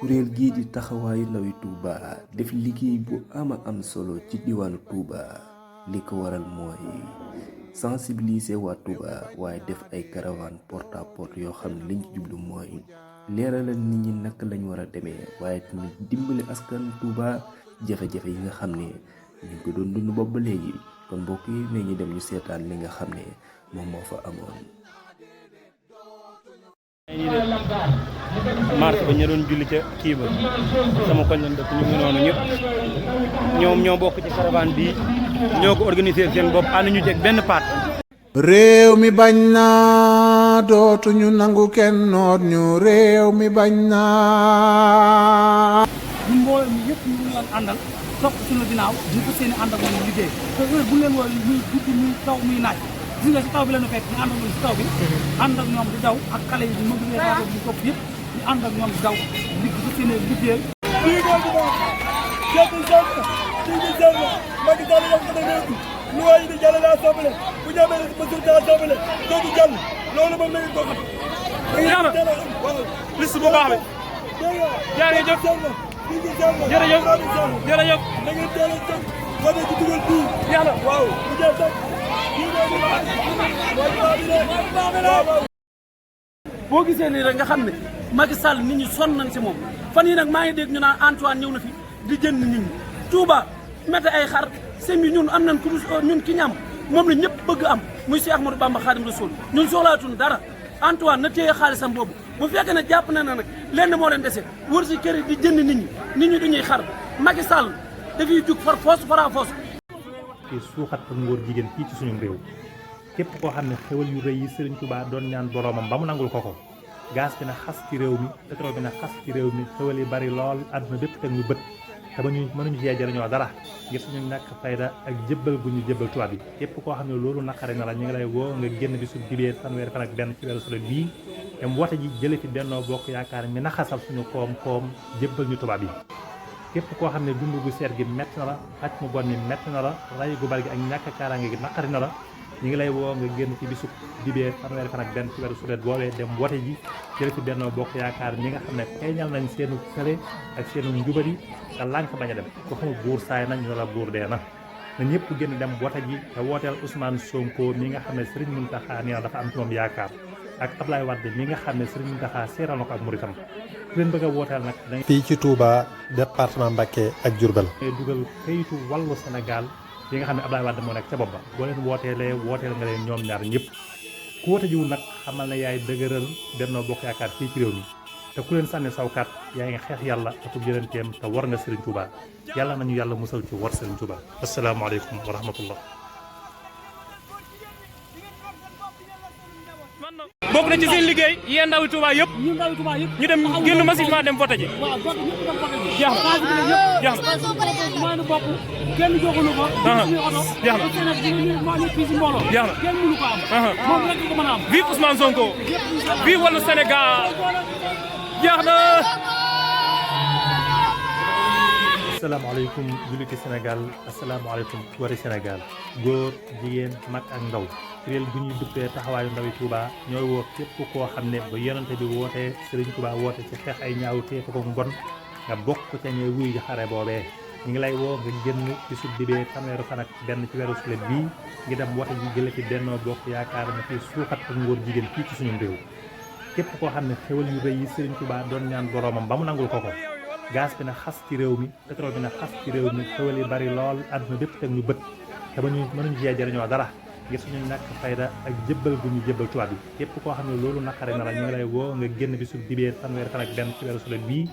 kuréel gii di taxawaayu ndawi Touba def liggéey bu am solo ci diwaanu Touba li ko waral mooy sensibiliser waa Touba waaye def ay caravane porte à porte yoo xam ne liñ ci jublu mooy leeralal nit ñi naka lañ war a demee waaye tamit dimbali askan Touba jafe-jafe yi nga xam ne ñu ko doon dund bopp ba léegi kon mbokk yi ne ñu dem ñu seetaan li nga xam ne moom moo fa amoon. marché ba ñu doon julli ca kii ba sama koñ lañ dëkk ñu ngi noonu ñëpp ñoom ñoo bokk ci caravane bi ñoo ko organisé seen bopp ànd ñu ci benn paat. réew mi bañ naa dootuñu nangu kenn noot ñu réew mi bañ naa. ñun mbooloo mi yëpp ñu ngi leen àndal topp suñu ginnaaw ñu ko seen i ànd ak ñoom liggéey te heure bu leen woo muy guddi muy taw muy naaj gis nga si taw bi la ñu fekk ñu ànd ak ñoom si taw bi ànd ak ñoom di daw ak xale yi di mobiliser rajo bi topp yëpp ñu ànd ak ñoom di daw li ko seen liggéey. lii mooy bu baax kenn jàpp kii di jàll Macky Sall wax ko ne réew mi loi yi di jàll la assemblée bu ñu amee mesure de assemblée dootu jàll loolu moom la ñu ko xam. liste bu baax bi jërëjëf jërëjëf jërëjëf da ngeen teel a jóg wane ci dugal bii yàlla waaw bu jël sax boo gisee nii rek nga xam ne Macky Sall nit ñi sonn nañ si moom fan yi nag maa ngi dégg ñu naan Antoine ñëw na fi di jënd nit ñi Touba métti ay xar sëñ bi ñun am nañ ku ñun ki ñam moom la ñëpp bëgg am muy Cheikh Ahmadou Bamba Khadim Rassoul ñun soxlaatuñ dara Antoine na téye xaalisam boobu bu fekkee ne jàpp na nag lenn moo leen dese wër si kër yi di jënd nit ñi duñuy xar Macky Sall dafay jug far foos fara foos. ci suuxat ak ngóor jigéen fii ci suñu réew képp koo xam ne xewal yu rëy yi Serigne Touba doon ñaan boroomam ba mu nangul ko gaz bi na xas ci réew mi pétrole bi na xas ci réew mi xewal yi bari lool àdduna bépp teg ñu bët te ba ñu mënuñu cee jariñoo dara ngir suñu ñàkk fayda ak jébbal gu ñu jébbal tubaab bi képp koo xam ne loolu naqari na la ñu ngi lay woo nga génn bi su dibee fanweeri fan ak benn ci weeru Sulet bii dem woote ji jële fi Benno Bokk Yaakaar mi naxasal suñu koom-koom jébbal ñu tubaab yi képp koo xam ne dund gu seer gi metti na la xaj mu bon mi metti na la ray gu bari gi ak ñàkk kaaraange gi naqari na la ñu ngi lay woo nga génn ci bisu dibee fanweeri fan ak benn ci weeru Sulet boobee dem wote ji jële fi Benno Bokk Yaakaar ñi nga xam ne feeñal nañ seenu kële ak seenu njubadi te lànk bañ a dem ko xamul buur saay nañ ñu la buur dee na ñëpp génn dem wote ji te wooteel Ousmane Sonko mi nga xam ne Serigne Mountakha nee na dafa am ci moom yaakaar ak Ablaye Wade mi nga xam ne Serigne Mountakha seeral na ko ak muritam ku leen bëgg a wooteel nag dañ fii ci Touba département Mbacké ak Diourbel dugal këyitu wàllu Sénégal yi nga xam ne Ablaye Wade moo nekk ca bopp ba boo leen wooteelee wooteel nga leen ñoom ñaar ñëpp ku woote jiwu nag xamal ne yaay dëgëral Benno Bokk Yaakaar fii ci réew mi te ku leen sànni sawkat yaa ngi xeex yàlla akub jëlanteem te war nga Serigne Touba yàlla nañu yàlla musal ci war Serigne Touba asalaamaaleykum wa rahmatullah. bokk na ci seen liggéey yéen ndawi Touba yëpp ñu dem génn massivement dem voté ji. jeex na jeex na. kenn joxulu ko. jeex na kenn mënu ko am. moom rek ko mën a am. vive Ousmane Sonko. vive Wallu Sénégal. jeex na. asalaamaaleykum julliti Sénégal asalaamaaleykum wari Sénégal góor jigéen mag ak ndaw kuréel bu ñuy duppee taxawaayu ndawi Touba ñooy woo képp koo xam ne ba yonante bi wootee Serigne Touba woote ci xeex ay ñaaw téye ko mbon nga bokk ca ñooy wuy ji xare boobee ñu ngi lay woo nga génn ci su dibee fanweeru fan ak benn ci weeru Sulet bii ngi dem woote ji jële fi Benno Bokk Yaakaar na fi suuxat ak ngóor jigéen fii ci suñu réew képp koo xam ne xewal yu rëy yi Serigne Touba doon ñaan boroomam ba mu nangul ko gaz bi na xas ci réew mi pétrole bi na xas ci réew mi xewal yi bari lool àdduna bépp teg ñu bët te ba ñu mënuñu cee jariñoo dara ngir suñu ñàkk fayda ak jébbal gu ñu jébbal tubaab bi képp koo xam ne loolu naqari na la ñu ngi lay woo nga génn bi su dibee fanweeri fan ak benn ci weeru Sulet bii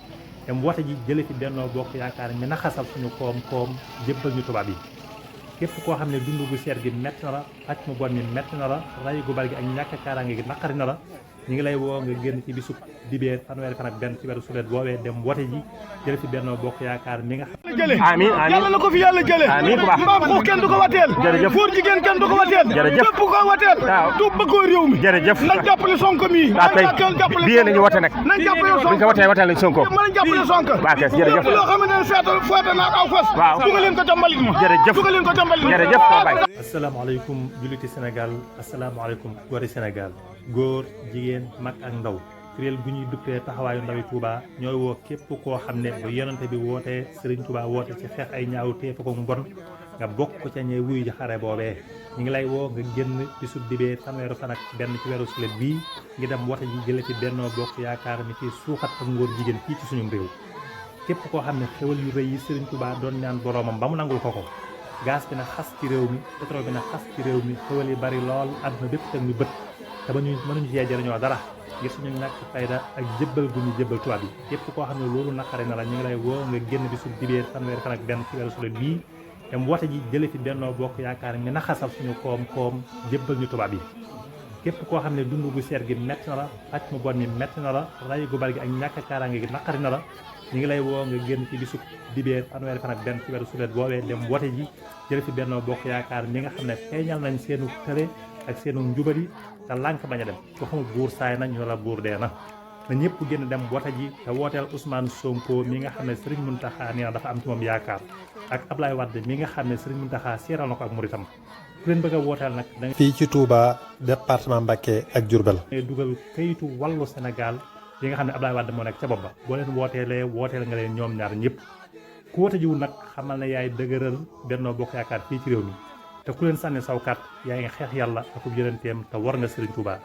dem woote ji jële fi Benno Bokk Yaakaar mi naxasal suñu koom-koom jébbal ñu tubaab yi képp koo xam ne dund gu seer gi metti na la xaj mu bon mi metti na la ray gu bari gi ak ñàkk kaaraange gi naqari na la ñu ngi lay woo nga génn ci bisu dibee fanweeri fan ak benn ci weeru Sulet boobee dem wote ji jële fi Benno Bokk Yaakaar mi nga xam amiin yàlla na ko fi yàlla jëlee amiin bu baax mbaam xuux kenn du ko wateel jërëjëf góor jigéen kenn du ko wateel jërëjëf képp ko wateel du bëggoo réew mi jërëjëf nañ jàppale Sonko mi bii nañu wote nag nañ jàppale Sonko buñ ko wotee wateel nañ Sonko mën nañ jàppale Sonko waaw kay jërëjëf loo xam ne feete naa aw fas waaw dugal leen ko tambalit ma jërëjëf dugal leen ko tambalit ma jërëjëf Baye asalaamaaleykum julliti Sénégal asalaamaaleykum wari Sénégal góor jigéen mag ak ndaw kuréel gu ñuy duppee taxawaayu ndawi Touba ñooy woo képp koo xam ne ba yonante bi wootee Serigne Touba woote ci xeex ay ñaaw téef ko mbon nga bokk ko ca ñee wuyu ji xare boobee ñu ngi lay woo nga génn bisub dibee fanweeru fan ak benn ci weeru sulet bii ngi dem wote ji jële ci Benno Bokk Yaakaar mi ci suuxat ak ngóor jigéen fii ci suñu réew képp koo xam ne xewal yu rëy yi Serigne Touba doon ñaan boroomam ba mu nangul ko gaz bi na xas ci réew mi pétrole bi na xas ci réew mi xewal yi bari lool àdduna bépp teg ñu bët te ba ñu mënuñu cee jëriñoo dara ngir suñu ñàkk fayda ak jébbal gu ñu jébbal tubaab yi képp koo xam ne loolu naqari na la ñu ngi lay woo nga génn bisub dibee fanweeri fan ak benn ci weeru sulet bii dem wote ji jële fi Benno Bokk Yaakaar mi naxasal suñu koom-koom jébbal ñu tubaab yi képp koo xam ne dund gu seer gi metti na la pàcc mu bon mi metti na la ray gu bari gi ak ñàkk kaaraange gi naqari na la ñu ngi lay woo nga génn ci bisub dibee fanweeri fan ak benn ci weeru sulet boobee dem wote ji jële fi Benno Bokk Yaakaar mi nga xam ne feeñal nañ seenu tëre ak seenu njubari te lànk bañ a dem ku xamul buur saay nañ wala buur dee na ñëpp génn dem wote ji te wooteel Ousmane Sonko mi nga xam ne Serigne Mountakha nee na dafa am ci moom yaakaar ak Ablaye Wade mi nga xam ne Serigne Mountakha seeral na ko ak muritam ku leen bëgg a wooteel nag da fii ci Touba département Mbacké ak Diourbel ngay dugal kayitu wàllu Sénégal yi nga xam ne Ablaye Wade moo nekk ca bopp ba boo leen wooteel nga leen ñoom ñaar ñëpp ku wote jiwul nag xamal ne yaay dëgëral Benno Bokk Yaakaar fii ci réew mi te ku leen sànni saw kat yaa ngi xeex yàlla ak yonenteem te war nga Serigne Touba